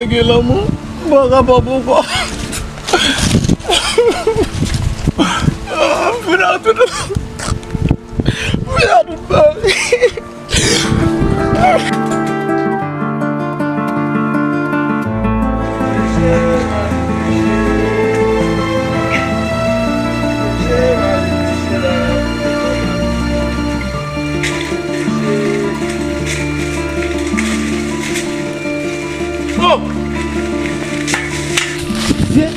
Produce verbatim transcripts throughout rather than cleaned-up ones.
Gen lanmou, m pa kapab ankò. Fina tout, fina tout bagay. Oh! Mesye,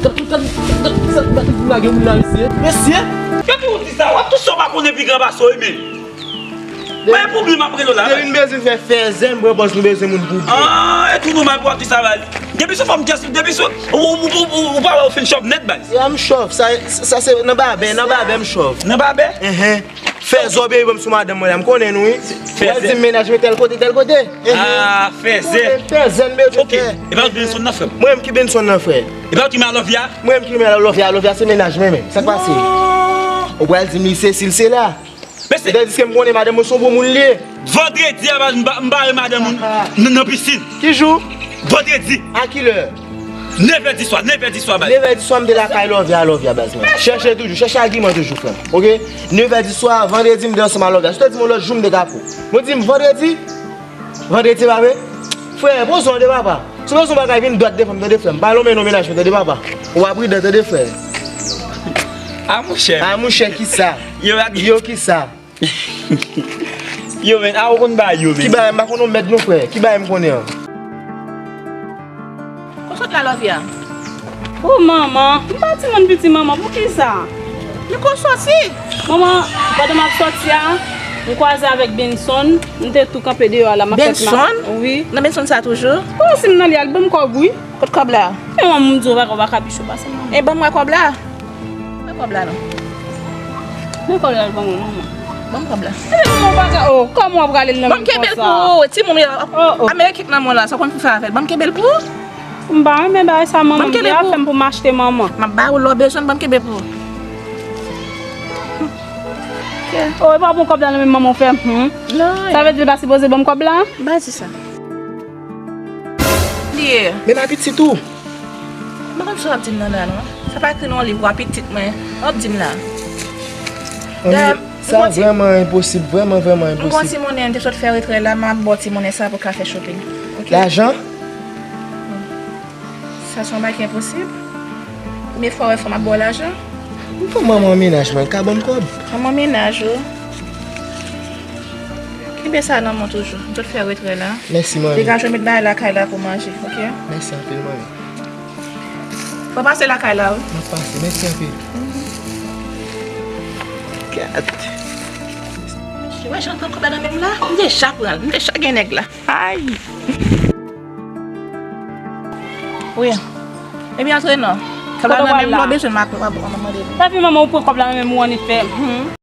gad, gad, gad, gad, gad, gad, gad, gad, gad, mesye. Mesye! Epi ou di sa, w ap tout sa w pa konnen pi gran pase w, wi, men. Mwen pou byen m ap rele w la. Depi n bezwen fè fè zen, mwen pòs nou bezwen moun pou byen. Ah, e tou nou mal pou w ap di sa, baz. Depi sou fanm, depi sou, ou, ou, ou, ou, ou pa wè w fin chòf nèt, baz. Ya, m chòf, sa, sa se nan babè, nan babè m chòf. Nan babè? Enhen. Fè zòbèy ban m sou madanm mwen la, m konnen nou, wi. Fè zen. Ou al di m mennaj mwen tèl kote, tèl kote. Enhen. Ah, fè zen. Fè zen, mesye. Ok. E pa ou ki Benson nan, frè m? Mwen menm ki Benson nan, frè. E pa ou ki Malovia? Mwen menm ki Malovia, Malovia se mennaj mwen menm. Sa k pase? Ou pral di m li se si, l se la. Mesye. Tandiske m konnen madanm mwen se yon bon moun li ye. Vandredi a, baz, m ba-, m bare madanm mwen nan, nan pisin. Ki jou? Vandredi. A ki lè? Nevè di swa, nevè di swa, baz. Nevè di swa, m te lakay Lovia, Lovia, baz mwen. Chèche toujou, chèche agiman toujou, frè m. Oke? Nevè di swa, vandredi, m te ansanm a Lovia. Si w te di m yon lòt jou, m te ka pran. Mwen di m vandredi? Vandredi, pa vre? Frè, poze w tande papa. Si w bezwen yon bagay, vin dwat devan m, tande frè m. Pa lonmen non mennaj mwen, tande papa. Ou pa pridan, tande frè. A monchè. A monchè, kisa? Yo, yo, kisa? Yo, men, a ou konn ba yo, men. Ki bagay, m pa konn yon mèd non, frè. Ki bagay m konnen an? Ou sot la, Lovia? O manman, m pa timoun piti manman, poukisa? Men kon soti? Manman, pandan m ap soti a, m kwaze avèk Benson, m te tou kanpe deyò a la, m ap fè ti ma-, Benson? Wi. Nan Benson sa toujou? Ou si m nan li al ban m kòb, wi. Kot kòb la? Men manman, m di w bagay, w pa ka pi cho pase manman. E ban m wè kòb la. Ban m kòb la non. Men kòb la, ban mwen, manman. Ban m kòb la. E manman, w pa ka, oh, kòman w ap rale l nan men m konsa? Ban m kenbe l pou ou, timoun yo. Oh, oh. Amerik nan mwen la, sa w konn pou fè avè l. Ban m kenbe l pou ou. M pa renmen bagay sa, manman. M di afè m pou m achte, manman. M ap ba ou lè w bezwen l, ban m kenbe pou ou. Oh, e pa bon kòb la nan men manman w fè, hmm? Non. Sa vle di l pa sipoze ban m kòb la? M pa di sa. Li ye. Men m a pitit ou. M pa konn sa w ap di m nan la, non. Sa pa ekri nan yon liv, w a pitit mwen. W ap di m la. Sa vrèman enposib, vrèman, vrèman enposib. M gon ti monnen, m te sot fè retrè la, m ap ba w ti monnen sa pou w ka fè shopping. Oke? Lajan? Sa se yon bagay ki enposib. Premye fwa w wè fanm ap ba w lajan? M fè manman mennaj mwen, l ka ban m kòb. Manman mennaj ou. Kenbe sa nan men w toujou. M sot fè retrè la. Mèsi, manmi. Degaje w met bagay lakay la pou manje, oke? Mèsi anpil, manmi. Fò w pase lakay la, wi. M ap pase. Mèsi anpil. Gad. Mesye, wè jan l pran kòb la nan men m la? M deja pran l. M deja gen nèg la. Ay! Wi. Ebyen, antre non. Kòb la nan men m, lè w bezwen m ap, w ap, w ap mande m. Epi manman, ou pran kòb la nan men m, ou annik fè. Hmm.